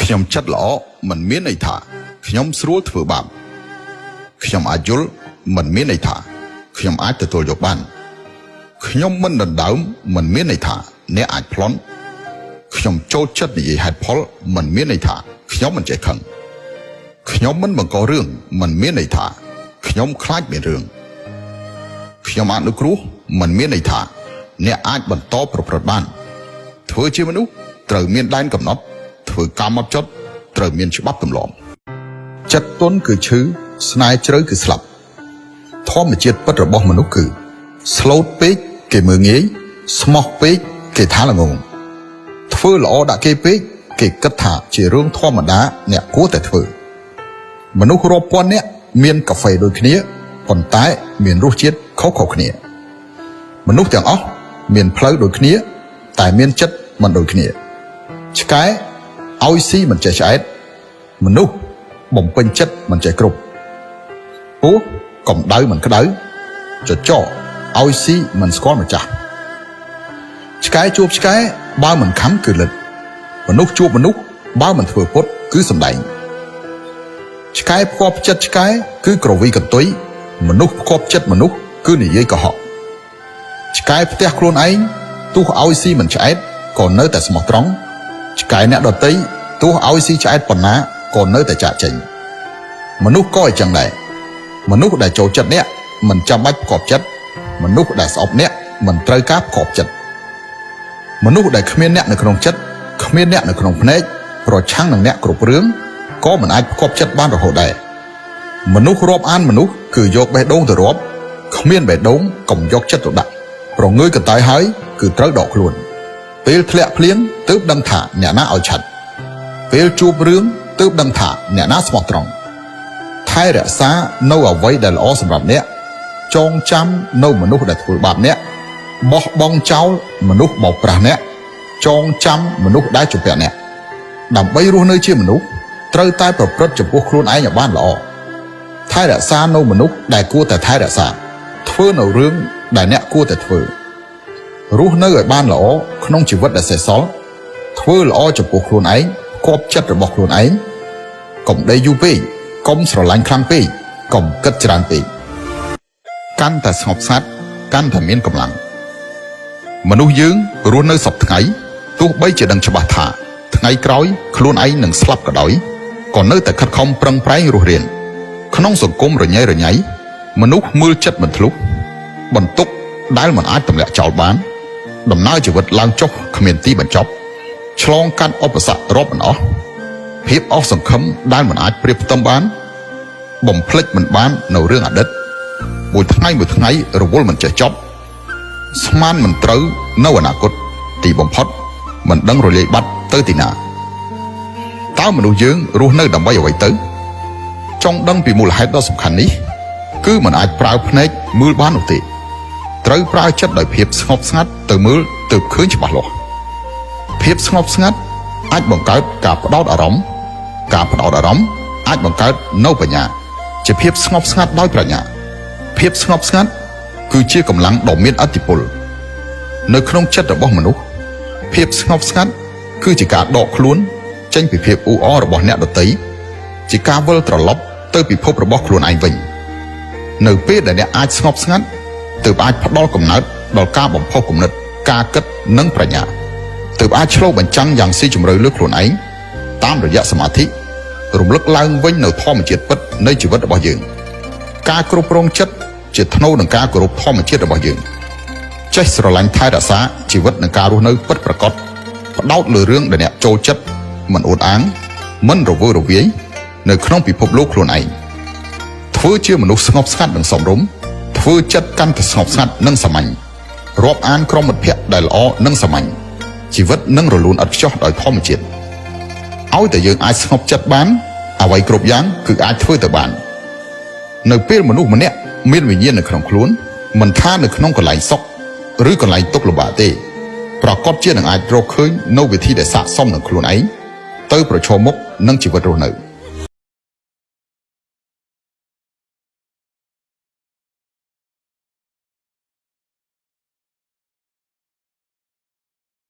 ខ្ញុំចិត្តល្អមិនមានន័យថាខ្ញុំស្រួលធ្វើបាបខ្ញុំអាចយល់មិនមានន័យថាខ្ញុំអាចទទួលយកបានខ្ញុំមិនដណ្ដើមមិនមានន័យថាអ្នកអាចប្លន់ខ្ញុំចូលចិត្តនិយាយហេតុផលមិនមានន័យថាខ្ញុំមិនចេះខឹងខ្ញុំមិនបង្ករឿងមិនមានន័យថាខ្ញុំខ្លាចមានរឿងខ្ញុំអនុគ្រោះមិនមានន័យថាអ្នកអាចបន្តប្រព្រឹត្តបានធ្វើជាមនុស្សត្រូវមានដែនកំណត់ធ្វើកម្មអត់ចត់ត្រូវមានច្បាប់ទម្លាប់ចិត្តទន់គឺឈឺស្នេហ៍ជ្រៅគឺស្លាប់ធម្មជាតិពិតរបស់មនុស្សគឺស្លូតពេកគេមើលងាយស្មោះពេកគេថាល្ងងធ្វើល្អដាក់គេពេកគេគិតថាជារឿងធម្មតាអ្នកគួរតែធ្វើមនុស្សរាប់ពាន់នាក់មានកាហ្វេដូចគ្នាប៉ុន្តែមានរសជាតិខុសៗគ្នាមនុស្សទាំងអស់មានផ្លូវដូចគ្នាតែមានចិត្តមិនដូចគ្នាឆ្កែឲ្យស៊ីមិនចេះឆ្អែតមនុស្សបំពេញចិត្តមិនចេះគ្រប់ពស់កំដៅមិនក្តៅចចកឲ្យស៊ីមិនស្គាល់ម្ចាស់ឆ្កែជួបឆ្កែបើមិនខំគឺលិតមនុស្សជួបមនុស្សបើមិនធ្វើពុតគឺសំដែងឆ្កែផ្គប់ចិត្តឆ្កែគឺក្រវីកន្ទុយមនុស្សផ្គប់ចិត្តមនុស្សគឺនិយាយកុហកឆ្កែផ្ទះខ្លួនឯងទោះឲ្យស៊ីមិនឆ្អែតក៏នៅតែស្មោះត្រង់ឆ្កែអ្នកដតីទោះឲ្យស៊ីឆ្អែតប៉ុណ្ណាក៏នៅតែចាក់ចេញមនុស្សក៏អញ្ចឹងដែរមនុស្សដែលចូលចិត្តអ្នកមិនចាំបាច់ផ្គប់ចិត្តមនុស្សដែលស្អប់អ្នកមិនត្រូវការផ្គប់ចិត្តមនុស្សដែលគ្មានអ្នកនៅក្នុងចិត្តគ្មានអ្នកនៅក្នុងភ្នែកប្រឆាំងនឹងអ្នកគ្រប់រឿងក៏មិនអាចផ្គប់ចិត្តបានរហូតដែរមនុស្សរាប់អានមនុស្សគឺយកបេះដូងទៅរាប់គ្មានបេះដូងកុំយកចិត្តទៅដាក់ប្រងើយកន្តើយហើយគឺត្រូវដកខ្លួនពេលធ្លាក់ភ្លៀងទើបដឹងថាអ្នកណាឲ្យឆាត់ពេលជួបរឿងទើបដឹងថាអ្នកណាស្មោះត្រង់ថែរក្សានៅអ្វីដែលល្អសម្រាប់អ្នកចងចាំនៅមនុស្សដែលធ្វើបាបអ្នកបោះបង់ចោលមនុស្សបោកប្រាស់អ្នកចងចាំមនុស្សដែលជំពាក់អ្នកដើម្បីរស់នៅជាមនុស្សត្រូវតែប្រព្រឹត្តចំពោះខ្លួនឯងឲ្យបានល្អថែរក្សានៅមនុស្សដែលគួរតែថែរក្សាធ្វើនៅរឿងដែលអ្នកគួរតែធ្វើរស់នៅឲ្យបានល្អក្នុងជីវិតដែលសេសសល់ធ្វើល្អចំពោះខ្លួនឯងគប់ចិត្តរបស់ខ្លួនឯងកុំដេកយូរពេកកុំស្រឡាញ់ខ្លាំងពេកកុំគិតច្រើនពេកកាន់តែស្ងប់ស្ងាត់កាន់តែមានកម្លាំងមនុស្សយើងរស់នៅសពថ្ងៃទោះបីជាដឹងច្បាស់ថាថ្ងៃក្រោយខ្លួនឯងនឹងស្លាប់ក៏ដោយក៏នៅតែខិតខំប្រឹងប្រែងរស់រានក្នុងសង្គមរញ៉េរញ៉ៃមនុស្សមើលចិត្តមិនធ្លុះបន្ទុកដែលមិនអាចទម្លាក់ចោលបានដំណើរជីវិតឡើងចុះគ្មានទីបញ្ចប់ឆ្លងកាត់ឧបសគ្គរាប់មិនអស់ភាពអស់សង្ឃឹមដែលមិនអាចប្រៀបផ្ទឹមបានបំភ្លេចមិនបាននៅរឿងអតីតមួយថ្ងៃមួយថ្ងៃរវល់មិនចេះចប់ស្មានមិនត្រូវនៅអនាគតទីបំផុតមិនដឹងរលាយបាត់ទៅទីណាតើមនុស្សយើងរស់នៅដើម្បីអ្វីទៅចង់ដឹងពីមូលហេតុដ៏សំខាន់នេះគឺមិនអាចប្រើភ្នែកមើលបាននោះទេត្រូវប្រើចិត្តដោយភាពស្ងប់ស្ងាត់ទៅមើលទើបឃើញច្បាស់លាស់ភាពស្ងប់ស្ងាត់អាចបង្កើតការផ្ដោតអារម្មណ៍ការផ្ដោតអារម្មណ៍អាចបង្កើតនូវបញ្ញាជាភាពស្ងប់ស្ងាត់ដោយប្រាជ្ញាភាពស្ងប់ស្ងាត់គឺជាកម្លាំងដ៏មានឥទ្ធិពលនៅក្នុងចិត្តរបស់មនុស្សភាពស្ងប់ស្ងាត់គឺជាការដកខ្លួនចេញពីភាពអ៊ូអររបស់អ្នកដទៃជាការវិលត្រឡប់ទៅពិភពរបស់ខ្លួនឯងវិញនៅពេលដែលអ្នកអាចស្ងប់ស្ងាត់ទើបអាចផ្ដល់កំណើតដល់ការបំផុសគំនិតការគិតនិងប្រាជ្ញាទើបអាចឆ្លុះបញ្ចាំងយ៉ាងស៊ីជម្រៅលើខ្លួនឯងតាមរយៈសមាធិរំលឹកឡើងវិញនៅធម្មជាតិពិតនៃជីវិតរបស់យើងការគ្រប់គ្រងចិត្តជាថ្នូវនឹងការគោរពធម្មជាតិរបស់យើងចេះស្រឡាញ់ថែរក្សាជីវិតនិងការរស់នៅពិតប្រាកដផ្ដោតលើរឿងដែលអ្នកចូលចិត្តមិនអួតអាងមិនរវើរវាយនៅក្នុងពិភពលោកខ្លួនឯងធ្វើជាមនុស្សស្ងប់ស្ងាត់និងសមរម្យធ្វើចិត្តកាន់តែស្ងប់ស្ងាត់និងសាមញ្ញរាប់អានក្រុមមិត្តភ័ក្តិដែលល្អនិងសាមញ្ញជីវិតនឹងរលូនឥតខ្ចោះដោយធម្មជាតិឲ្យតែយើងអាចស្ងប់ចិត្តបានអ្វីគ្រប់យ៉ាងគឺអាចធ្វើទៅបាននៅពេលមនុស្សម្នាក់មានវិញ្ញាណនៅក្នុងខ្លួនមិនថានៅក្នុងកន្លែងសុខឬកន្លែងទុក្ខលំបាកទេប្រកបជានឹងអាចរកឃើញនៅវិធីដែលស័ក្តិសមនឹងខ្លួនឯងទៅប្រឈមមុខនឹងជីវិតរស់នៅ។